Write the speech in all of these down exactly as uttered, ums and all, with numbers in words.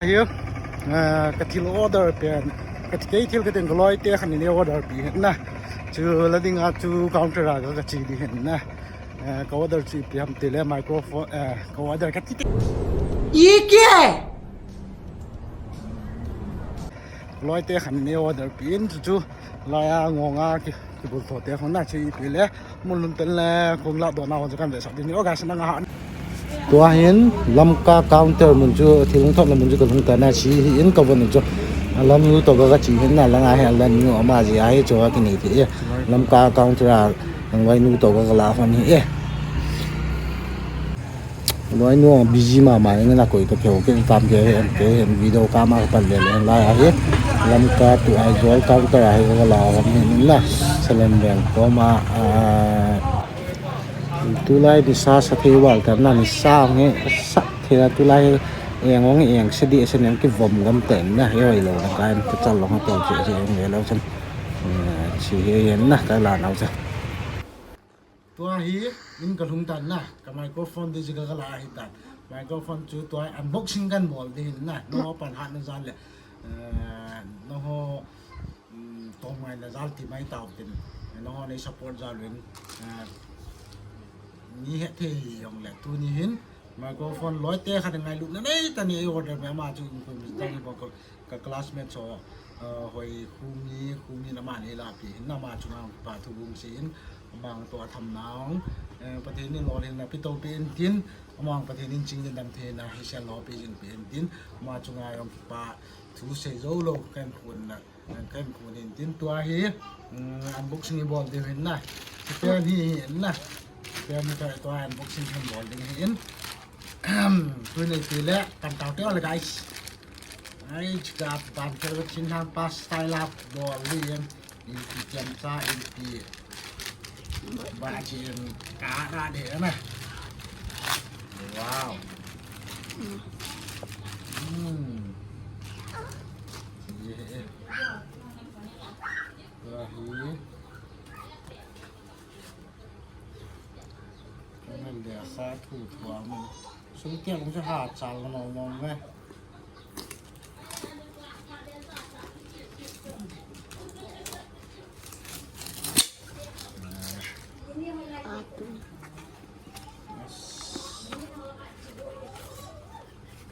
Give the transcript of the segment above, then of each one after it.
Hiu, ah, ka thil order pen, ka thi kei thil ka teng ka loi te khan in order pi hin na. Chu la ding a chu counter a ka, ka chi di hin na. Ah, ka order chi pi ham ti le microphone, ah, ka order ka ti te. Ye kya hai? Loi te khan in order pi in chu chu. Lai a ngong a ki, kibul tho te khong na chi pi le. Mun lum tel le kong la do na hon chu kan ve sa di ni. O guys, na nga ha. Tua hin Lamka counter mun chu, thil hung thot la mun chu ka lhung ta na chi hi in ka von chu. A la nu to ka, ka chi hin na la nga he la nu ama ji a hi chu ka ni ti e. Lamka counter a ang vai nu to ka, ka la hon hi e. Loi nu busy mama in na koi to pheo ke tam ke he, ke he video ka ma pan le le lai a hi. Lamka tu Aizawl counter a hi ka la hon hi na. Salem Veng ko ma, ah, Tulai nisa sa thei val ta na nisa nge sa thei la tulai eng ong eng se di se nem ki vom gam ten na he oi lo na ka en ka chal lo ha to che che ong le lo chan. Eh, chi he yen na ka la nau cha. Tua hi in ka lhung tan na ka microphone di ji ka la hi tan. Microphone chu tua unboxing kan bol di hin na. No pan ha na jal le. Eh, no ho um, tawmngai na zal ti mai tau tin. Nangho nei support zal in, ah, ni he thei hi jong le tuni hin microphone loi te khat ngailutna nei ta ni order me ama chu in kun mi ta ni bang ko ka classmate so, ah, hoi khumi khumi na ma nei la pi hin na ma chu nang pa thu bung si in mang to tham nang, eh, Pathen ni lo le na pi to pi in tin amang Pathen in ching din dam the na hi se lo pi jin pi in tin ma chu ngai ong pa thu se zo lo kan kun na. Kan kun in tin tua hi, um, unboxing i bol ding hin na. Pen hi hin na. Pen hi tua unboxing kan bol ding hin. Tui nei ti le kan tau te ole guys. Ai chika ban ke chin han pas style up bol ding hin. Inti kem sa inti. Ba chi in ka ra de na. Wow. Hmm. Ye. Ahi. Kanan dia sa thu thu amu. Sung tiang sa ha chal no no me.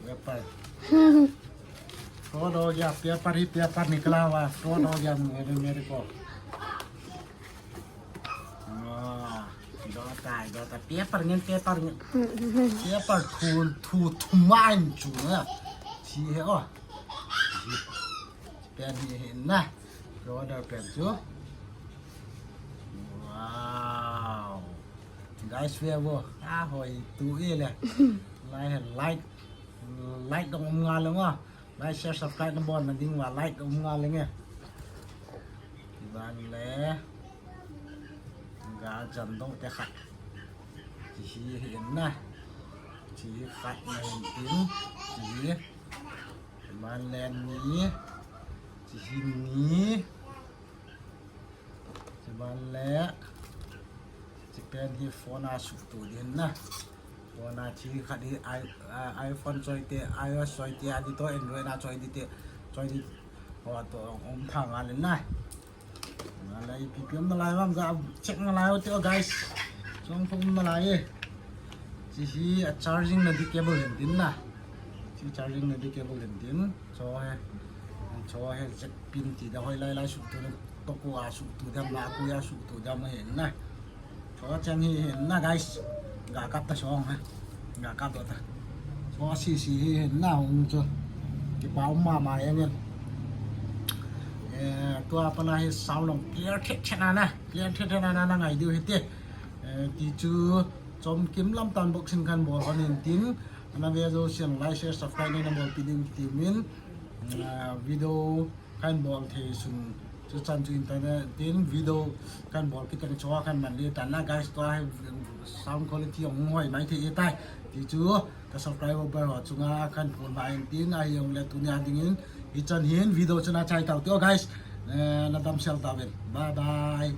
Paper. Fraud ho gaya, paper hi paper nikla hua, fraud ho gaya mere, mere ko. Ah, dota, dota, paper ngen, paper ngen. Paper thu, thu, thu main chu na. Chi he o. Pen hi hin na. Order pen chu. Wow. Guys, we wo. A hoi tu e le. Like, like. Like dong um nga le nga. Like, share, subscribe na bon na ding wa. Like dong um nga le nge. Iban le. Ga jan dong te khat. Chi hi hin na. Chi hi khat na hin tin. Chi hi. Iban le ni. Chi hi ni. Chuban le, chi pen hi phone a suktu din na. Phone a chi khat hi i, i, iPhone choi te, iOS choi te, adi to Android a choi di te, choi di. Ho to um thang a le na. Na lai pi pi um na lai mam ga check na lai te guys. Chong phone na lai e. Chi hi a charging na di cable hin din na. Chi charging na di cable hin din. Cho he. Cho he check pin ti da hoi lai lai suktu na. Toku a suktu dam na, aku a suktu dam hin na. Cho chang hi hin na guys. Ga kap ta song ha. Ga kap ta. Cho si si hi hin na hung cho. Kipa um mama yang hin. Eh, tua pana hi sound long clear the the na na. Clear the the na na na ngai diu hi te. Eh, ti chu chomkim lam tan boxing kan bol hon in tin. Ana ve jo sian like, share, subscribe nei na bol pi ding ti min. Ah, video kan bol thei sun chu chan chu internet tin video kan bol kit teng cho kan man le tan na guys, tua hi sound quality hung hoi mai thei tai ti chu ka subscriber ho chunga kan phone ba in tin ahi jong le tunia ding in hi chan hin video chu na chai tau te o guys, eh, na dam sel ta ven, bye bye.